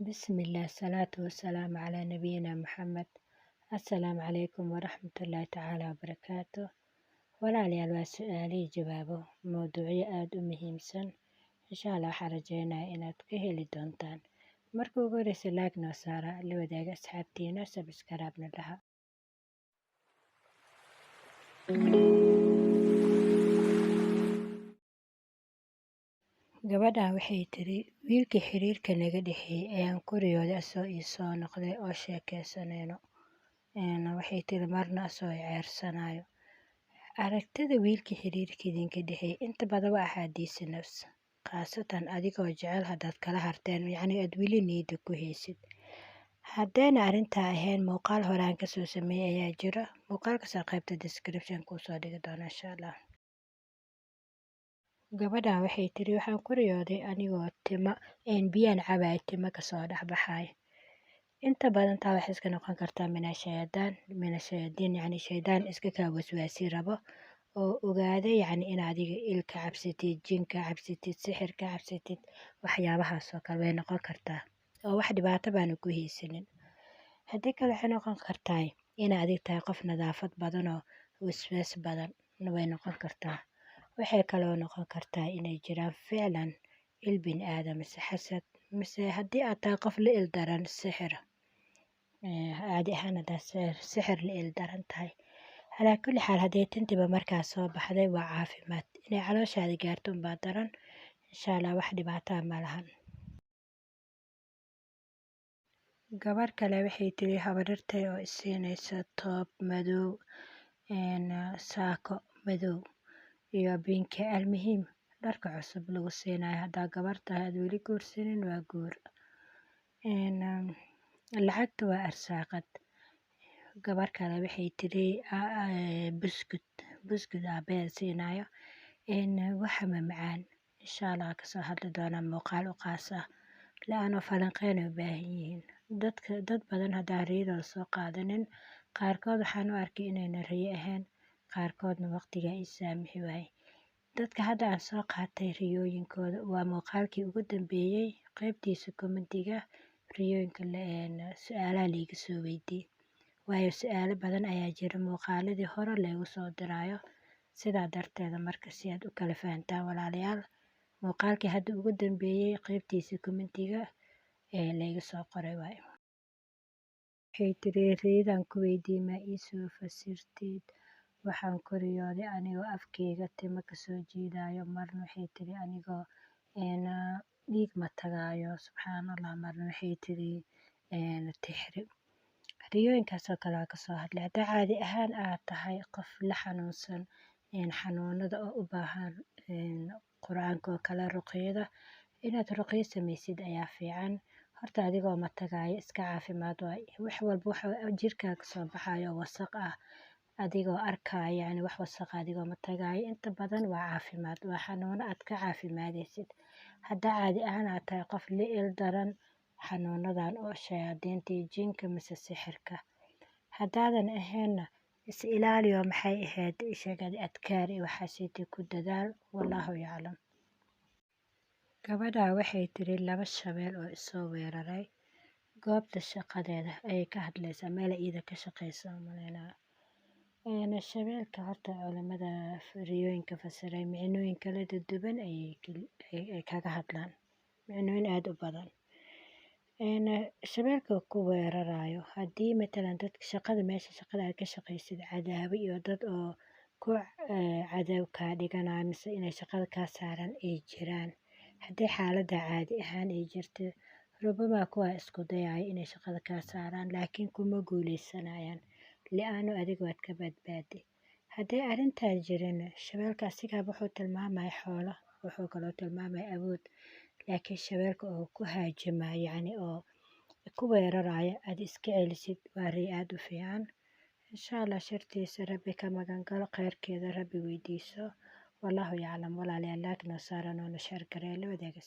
Bismillah, salaatu wasalaamu calaa nabiyina Maxamed. Assalaamu calaykum waraxmatullaahi tacaala wabarakaatu. Walaalayaal, waa su-aalihii jawaabo, mowduucyo aada u muhiimsan. Insha Allah waxaan rajeynayaa inaad ka heli doontaan. Marka ugu horeysa like noo saara, la wadaaga asxaabtiina, subscribe-na dhaha. Gabadhan waxay tiri, wiilkii xiriirka naga dhexeeyay ayaan ku riyooday asoo ii soo noqday oo sheekeysanayno. Waxay tiri marna asoo i ceersanayo. Aragtida wiilkii xiriirka idinka dhexeeyay inta badan waa axaadiisi nafs, khaasatan adigoo jecel haddaad kala harteen, yacni aad weli niyadda ku haysid. Haddayna arrintaa ahayn, muuqaal horaan kasoo sameeyay ayaa jira. Muuqaalkaas qaybta description kuu soo dhigi doona, insha Allah. Gabadhan waxay tiri, waxaan ku riyooday anigoo tima biyaan cabaay, tima kasoo dhexbaxay. Inta badan taa waxay iska noqon kartaa mina shaydaan, mina shayaadiin, yacni shaydaan iska kaa waswaasi rabo oo ogaaday, yacni in adiga il ka cabsatid, jin ka cabsatid, sixir ka cabsatid, waxyaabahaas oo kale way noqon kartaa, oo wax dhibaato baanu ku haysanin. Haddii kale waxay noqon kartaa in adig tahay qof nadaafad badan oo waswaas badan way noqon kartaa. Waxay kaloo noqon kartaa inay jiraan ficlan il bini aadam mise xasad, mise haddii aad tahay qof la il daran sixir, caadi ahaan haddaad sixir la il daran tahay. Calaa kulli xaal, haddii tintiba markaas soo baxday waa caafimaad. Inay calooshaada gaarto unbaa daran. Insha Allah wax dhibaataa ma lahan. Gabar kale waxay tiri, habaryartay oo isiinaysa toob madow, saako madow iyo binki. Almuhiim, dharka cusub lagu siinayo haddaa gabar tahay aad weli guursanin waa guur. Lacagta waa arsaaqad. Gabar kale waxay tiri buskud, buskud aabaheed siinayo, waxa mamacaan. Insha Allah kasoo hadli doonaa muuqaal u qaas ah, la-aano falanqeyn ay u baahan yihiin dadka. Dad badan haddaan riyadooda soo qaadanin, qaarkood waxaan u arkay inayna riyo ahayn, qaarkoodna waqtigaa ii saamixi waayey. Dadka hadda aan soo qaatay riyooyinkooda waa muuqaalkii ugu dambeeyey, qaybtiisa commentiga riyooyinka su-aalaha laiga soo weydiiyey, waayo su-aalo badan ayaa jira muuqaaladii hore laygu soo diraayo. Sidaa darteeda marka si aad u kala fahantaan, walaalayaal, muuqaalkii hadda ugu dambeeyey qaybtiisa commentiga ee layga soo qoray waayo. Waxay tiri, riyadan ku weydiiyey ma ii soo fasirtid? Waxaan ku riyooday anigoo afkeyga timo kasoo jiidayo. Marna waxay tiri anigoo dhiig ma tagaayo, subxaan Allah. Marna waxay tiri tixri. Riyooyinkaas oo kale waa kasoo hadlay. Haddaa caadi ahaan aad tahay qof la xanuunsan xanuunada oo u baahan Qur-aanka oo kale, ruqyada, inaad ruqyo samaysid ayaa fiican. Horta adigoo ma tagaayo iska caafimaad waay. Wax walba waxa jirkaaga kasoo baxayo wasaq ah, adigoo arkaayo, yacni wax wasaq adigoo ma tagaayo, inta badan waa caafimaad, waa xanuuno aad ka caafimaadaysid. Haddaa caadi ahaan aad tahay qof la il daran xanuunadan oo shayaadiinta iyo jinka mise sixirka, haddaadan ahaynna is ilaaliyo, maxay ahayd sheegada, adkaar iyo waxaasiti ku dadaal. Wallaahu yaclam. Gabadha waxay tiri, laba shabeel oo isoo weeraray goobta shaqadeeda ayay ka hadlaysaa, meel iyada ka shaqeyso maleynaa. Shabeelka horta culimada riyooyinka fasiray micnooyin kala duwan ayay kaga hadlaan, micnooyin aada u badan. Shabeelka ku weerarayo, haddii matalan dadka shaqada, meesha shaqada aad ka shaqaysid, cadaabo iyo dad oo ku cadaab kaa dhiganayo mise inay shaqada kaa saaran ay jiraan, haddii xaaladda caadi ahaan ay jirto, rubama kuwaa isku dayayo inay shaqada kaa saaraan, laakiin kuma guuleysanayaan, li-aano adiga waad ka badbaaday. Haddii arrintaa jirin, shabeelka asigaaba wuxuu tilmaamaya xoolo, wuxuu kaloo tilmaamaya awood, laakiin shabeelka oo ku haajima, yacni oo ku weeraraya, aad iska celisid, waa riyo aada u fiican. Insha Allah shartiisa Rabbi ka magan galo, khayrkeeda Rabbi weydiiso. Wallaahu yaclam. Walaalayaal, like noo saara, noona share garee, la wadaaga.